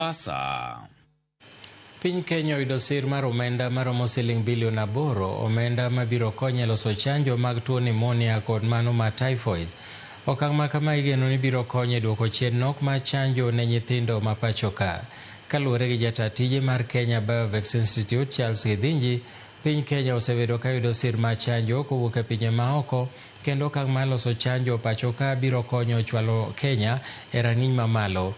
Mombasa. Piny Kenya oyudo sir mar omenda maromo siling bilion 8, omenda mabiro konyo e loso chanjo mag tuo pneumonia kod mano mar typhoid. Okang' ma kama igeno ni biro konyo e duoko chien nok mar chanjo ne nyithindo ma pacho ka. Kaluwore gi jata tije mar Kenya Biovac Institute Charles Githinji, piny Kenya osebedo ka yudo sir mar chanjo kowuok e pinje maoko kendo okang' mar loso chanjo pacho ka biro konyo chwalo Kenya e rang'iny mamalo.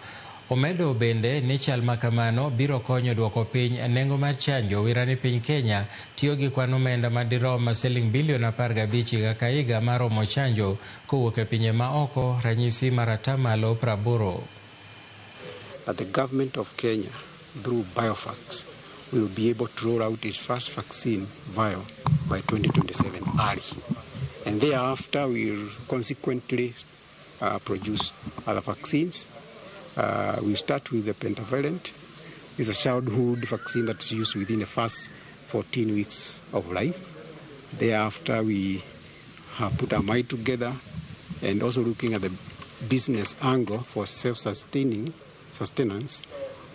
Omedo bende ni chal ma kamano biro konyo duoko piny nengo mar chanjo wira ni piny Kenya tiyo gi kwan omenda madirom siling bilion 15 higa ka higa mar omo chanjo kowuok e pinje ma oko ranyisi mar atamalo 80. That the government of Kenya, through BioVax, will be able to roll out its first vaccine vial by 2027 early. And thereafter, we will consequently produce other vaccines. We start with the pentavalent. It's a childhood vaccine that's used within the first 14 weeks of life. Thereafter, we have put our mind together and also looking at the business angle for self-sustaining sustenance.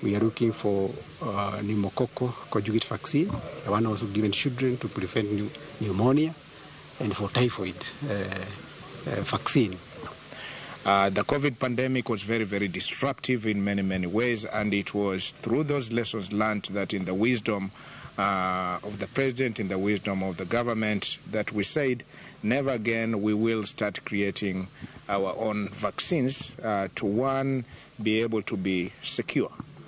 We are looking for pneumococcal conjugate vaccine, the one also given children to prevent pneumonia, and for typhoid vaccine. The COVID pandemic was very, very disruptive in many, many ways, and it was through those lessons learned that in the wisdom of the president, in the wisdom of the government, that we said, never again we will start creating our own vaccines to, one, be able to be secure.